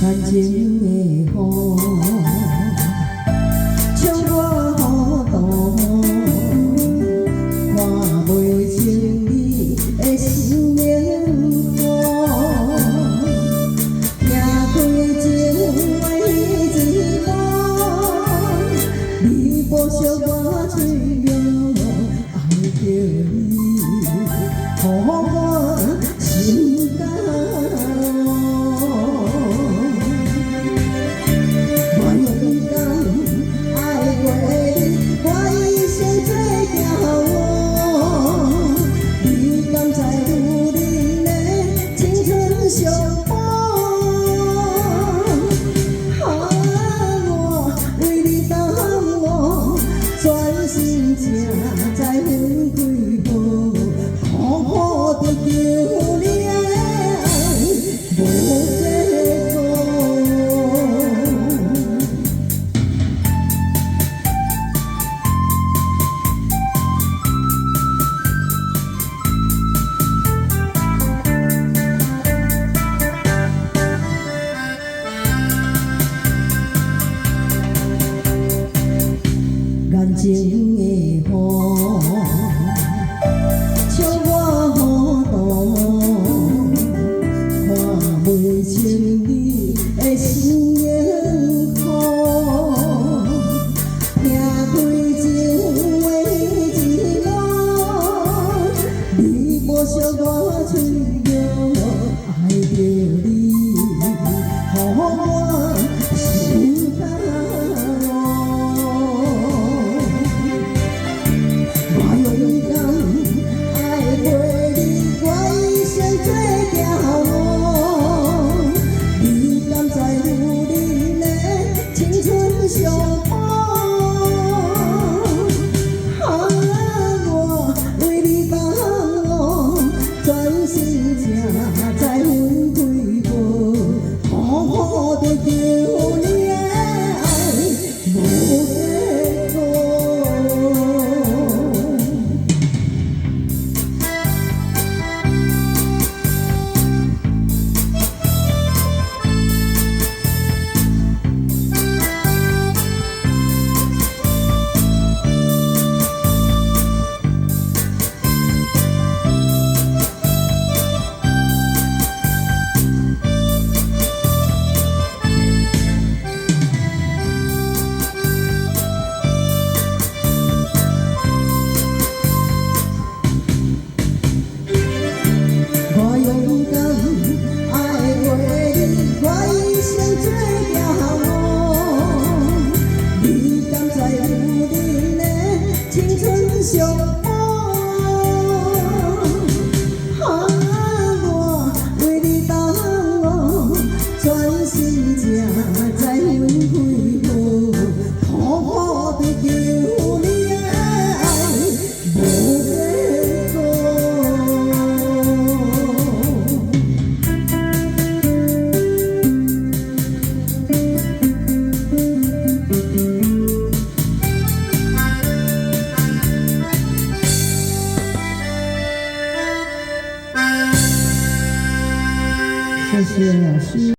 眼睛的雨，将我糊塗，看袂清你的心面孔，拆開情話一幕，你無惜我脆弱，愛著你，予我心甘露。我勇敢愛過你，我一生做骄傲。你敢知女人的青春上寶？啊，我為你耽誤，全心才知分開好，苦苦地求你的愛，無結果。眼睛的雨，将我糊塗，看袂清你的心面孔，拆開情話一幕，你無惜我脆弱，愛著你，予我心甘露。我勇敢愛過你，我一生做驕傲。你敢知女人的青春上寶？啊，我為你耽誤，全心才知分開好，苦苦地求你的愛，無結果。我勇敢愛過你，我一生做驕傲。你敢知女人的青春上寶？啊，我為你耽誤，全心才知分開好，苦苦地求你的愛，無結果。謝謝老師。